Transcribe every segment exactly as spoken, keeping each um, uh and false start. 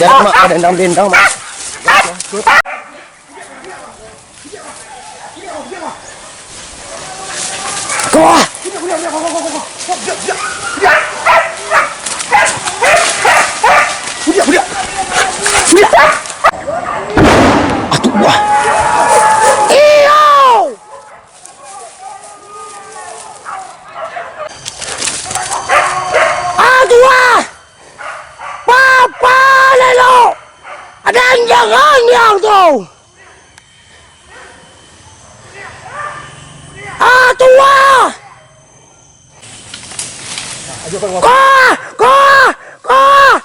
Mak, mak, dendang-dendang, mak. Kau ah! Atuh, wah. Iyo! Atuh, wah! Papa lelo! Ada yang jangan yang tu! Atuh, wah! Kau! Kau! Kau!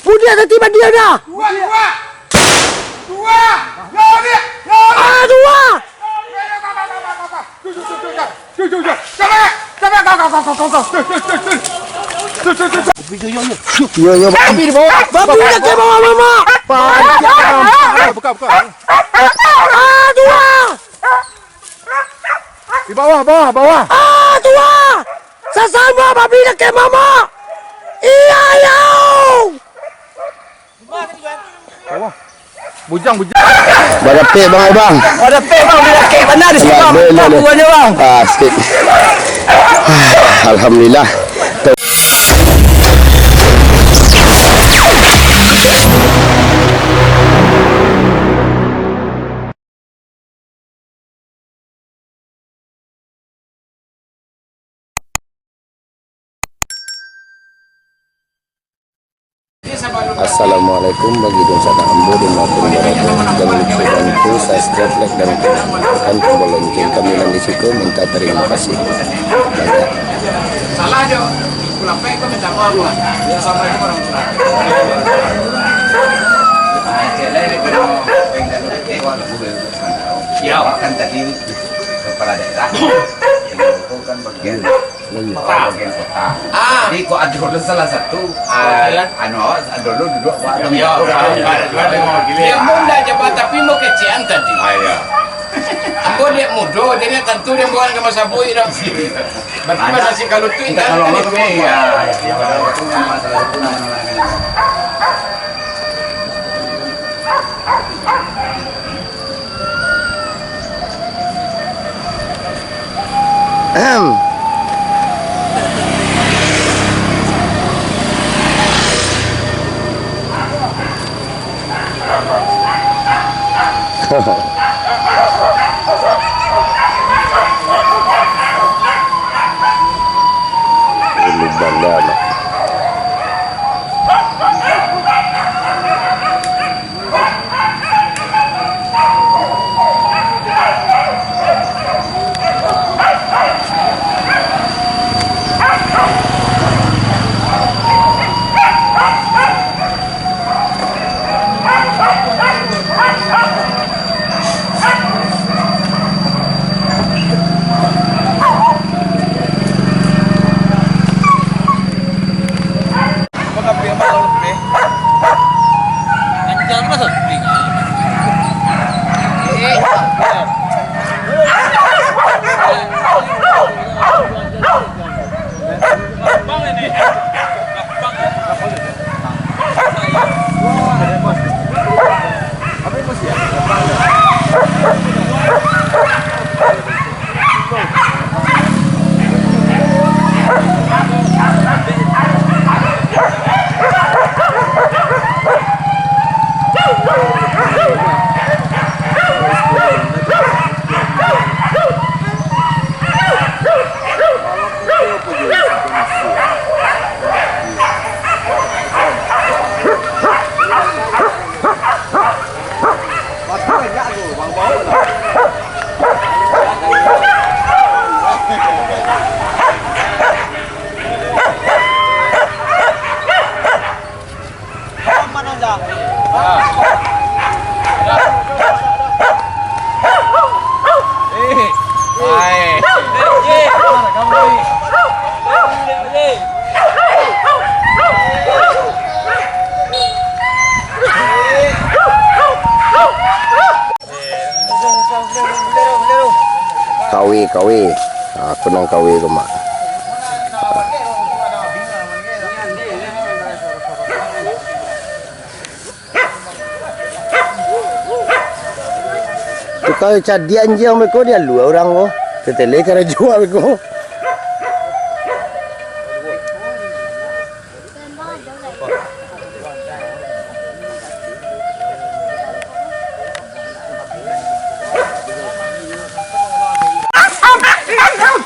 Budiak tadi badia dah! Dua, dua! Dua! Yo, dia! Yo, dia! Ah, dua! Yo, yo, yo, yo, yo, yo, yo. Yo, yo, yo, yo. Yo, yo, yo, yo. Yo, yo, yo. Yo, yo, yo. Yo, yo, yo. Babi di bawah. Babi dah ke bawah, Mamak. Buka, buka. Ah, dua! Di bawah, bawah, bawah. Ah, dua! Sasamo babi dah ke Mamak. Iya, iya. Bawah. Bujang, bujang. Badapek, Bang, Bang. Badapek, Bang. Bila kek bana di sini, Bang. Boleh, boleh. Buahnya, Bang. Ah, sikit. Ah, alhamdulillah. Assalamualaikum bagi dunsanak ambo di manapun barado. Jangan lupa bantu subscribe, like, dan tekan tombol lonceng kami nan di siko. Minta terima kasih banyak. Salah jo. Kulapek ko minta maaf lah. Assalamualaikum warahmatullahi wabarakatuh. Ya, kan tadi kepala daerah. Yang itu kan bagian kota. Bagian kota. Ah. Jadi, kok ado lo salah satu, ah, anu, awak ado lo duduk, Pak. Iya, iya, iya. Yang mau ndak jabat, tapi mau kecekan tadi. Ah, iya. Ambo liek mudo, jadi tantu dia bukan ka masabuik dah. Berarti masih si kalutuik kan? Kalau nggak, iya. Masalah itu, masalah itu, masalah itu. Ahem. Ini bangga, Mak. Kawe, kawe. Ah, kunong kawe ko, Mak. Tahu cadiak anjiang beko, dialua urang ko. Tetele karajo beko.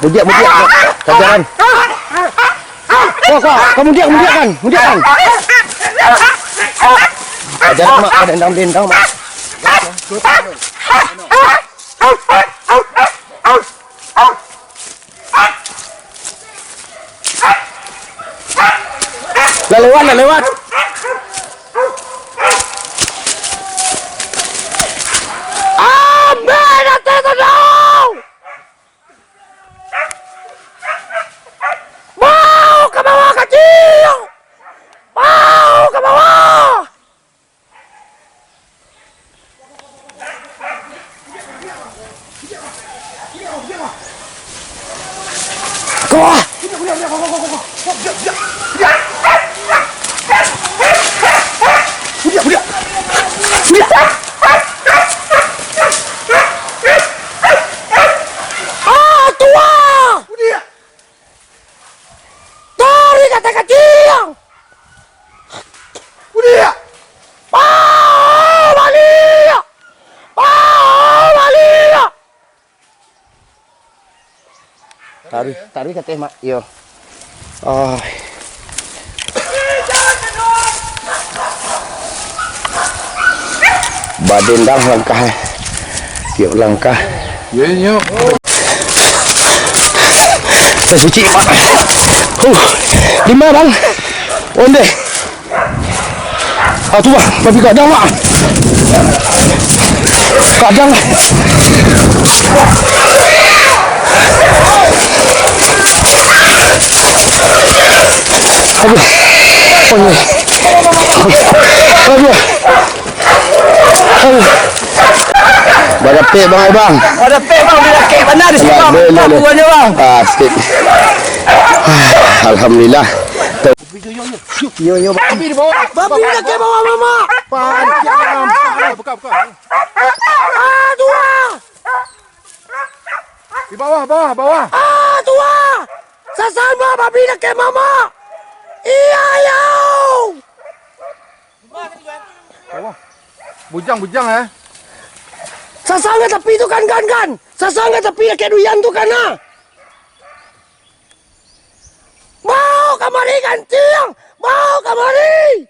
Mudiak, mudiak, kajaran. Ko, ko, ko mudiak, mudiak kan, mudiak kan. Kajaran, Mak, kadendang-dendang, Mak. Lah lewat, lah lewat. Ambe, datang sadang. Bau ka bawah, kacil. Bau ka bawah. Keluar! Ah, tuah! Tarik ka ateh kaciang! Buliah! Pau baliak! Pau baliak! Taruih, taruih ka ateh, Mak. Iyo. Ai. Badendang langkah, eh. Tiok langkah. Yo, yo. Saya suci, Mak. Huh. Lima, Bang. Onde. Ah, tu, Bang. Tapi kadang, Mak. Kadang. Aduh. Oh, iya. Aduh. Badapek, Bang, ai, Bang. Badapek, Bang, badapek. Bana di siko, Bang. Alhamdulillah. Buahnya, Bang. Ah, sip. Ah, alhamdulillah. Yo, yo, Bang. Babi di bawah. Babi di bawah, Mamak. Buka, buka. Ah, tuah. Di bawah, bawah, bawah. Ah, tuah. Sasama babi di bawah, Mamak. Iya, yo. Bawah. Bujang, bujang, eh. Sasang ka tapi tu kan, kan, kan. Sasang ka tapi dakek duyan tu kan, ah. Bau kamari, kanciang. Bau kamari.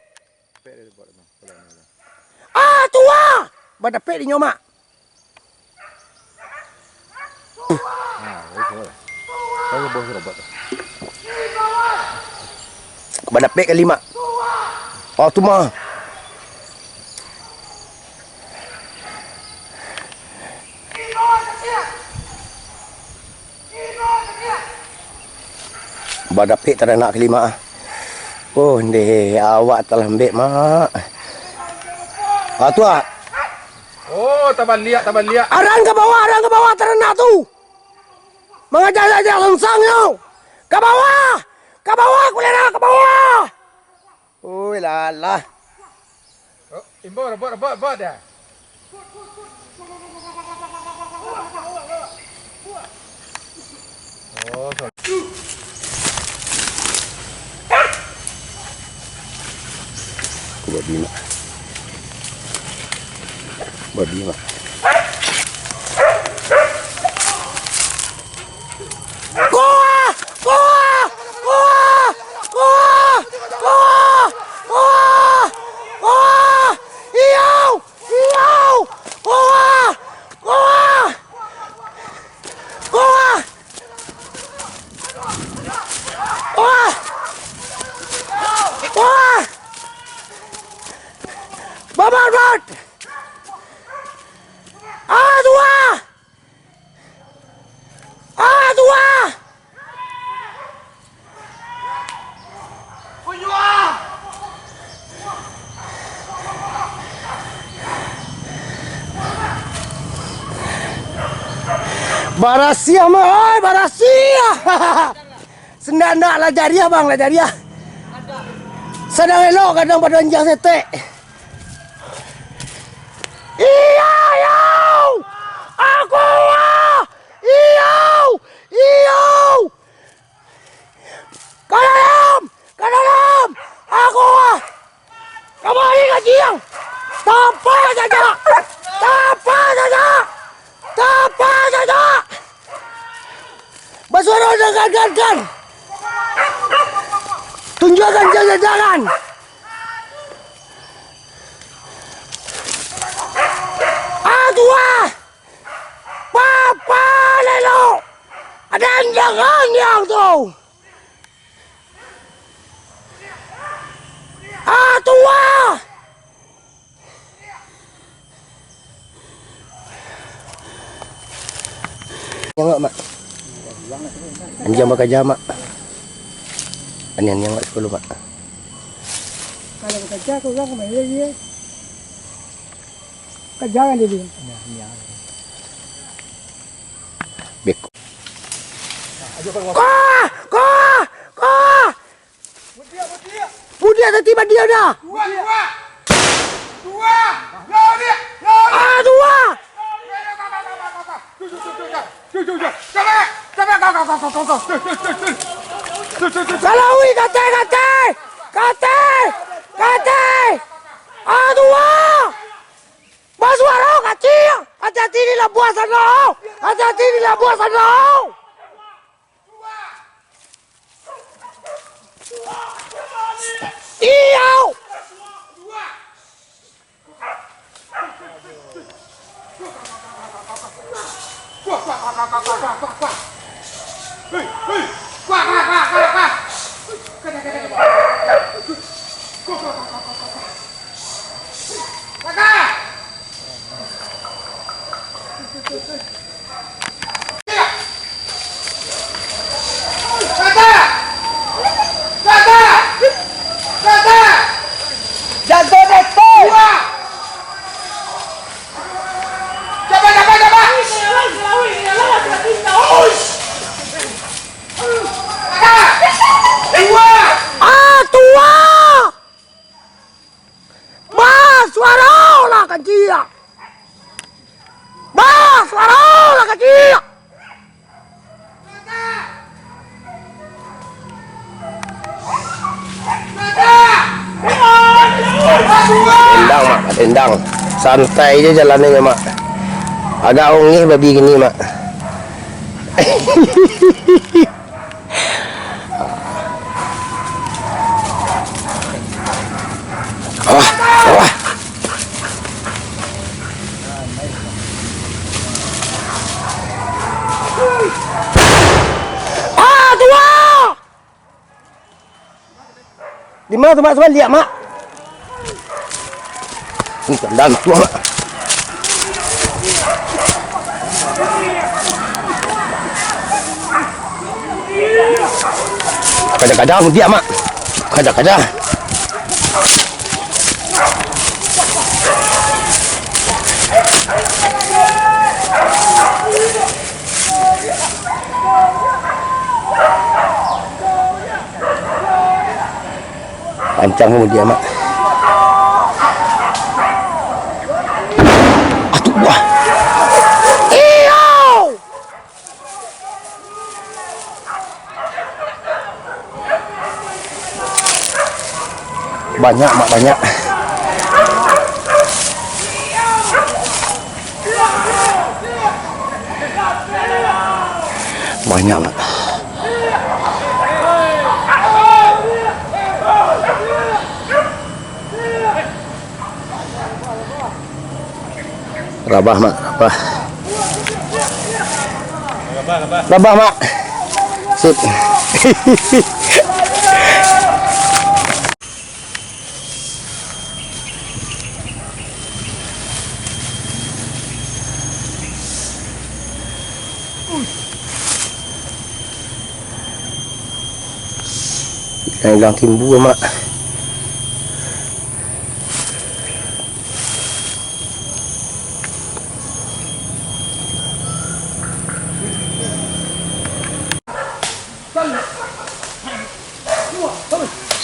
Ah, tuah. Badapek di nyo, Mak. Nah, itu lah. Tahu bos robot tu. Badapek kali, Mak. Oh, tu mah. Badapek taranak kali, Mak. Oh, ndeh, awak talambek, Mak. Ah, tu, ah. Oh, tabaliak, tabaliak. Arang ka bawah, arang ka bawah, taranak tu. Mangaja-aja langsang nyo. Ka bawah! Ka bawah, kulera, ka bawah! Oi, lalah. Oh, imbau, rabak, rabak, rabak dah. Oh, so- Babi, Mak. Babi, Mak. Kuah! Kuah! Kuah! Kuah! Kuah! Iyau! Iyau! Kuah! Kuah! Kuah! Kuah! Kuah! Babat, Bat! Ah, tuah! Ah, tuah! Barasiah, Mak, oi, barasiah! Sendak-ndak lah jariah, Bang, lah jariah. Sadang elok, kadang pado anjiang setek. Iya, yo! Kaciang! Tapa saja! Tapa saja! Tapa saja! Basuaro, dengarkan! Tunjukkan jajaran! Aduh! Papa lelo! Ada yang jangan yang tu! Ah, tua! Nyangok, Mak. Anjiang bakaja, Mak. Anian nyangok sepuluh, Mak. Kalau bakaja, kau urang kemana lagi, eh? Kaja kan dia, dia. Beko. Kah! Kah! Kah! Budiak tati badia dah. Dua, dua. Dua. Yo, dia. Yo, dia. Ah, dua. Salawi, katai, katai. Katai. Katai. Ah, dua. Basuaro, kaciang. Hati-hati di labuah sana. Hati-hati di labuah sana. Iyo! Ah, tua! Basuaro lah kaciang! Basuaro lah kaciang! Tendang, Mak, tendang. Santai je jalannyo, Mak. Agak ongeh babi kini, Mak. Alah, alah. Ah, tua! Di ma tu, Mak? Sabaliak, Mak. Ih, tendang tu, Mak. Kada-kada mudiak, Mak. Kada-kada. Pancang mudiak, Mak. Atuh, wah. Iyo! Banyak, Mak, banyak. Banyak, Mak. Rabah, Mak, rabah. Rabah, Mak. Sip. Ilang-ilang timbu, Mak.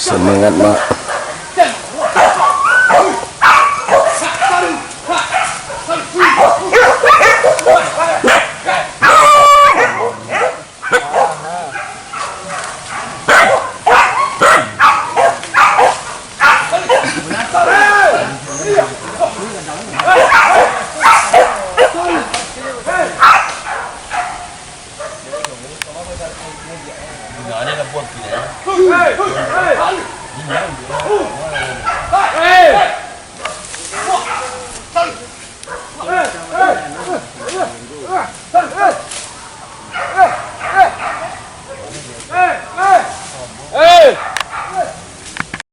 Semangat, Mak.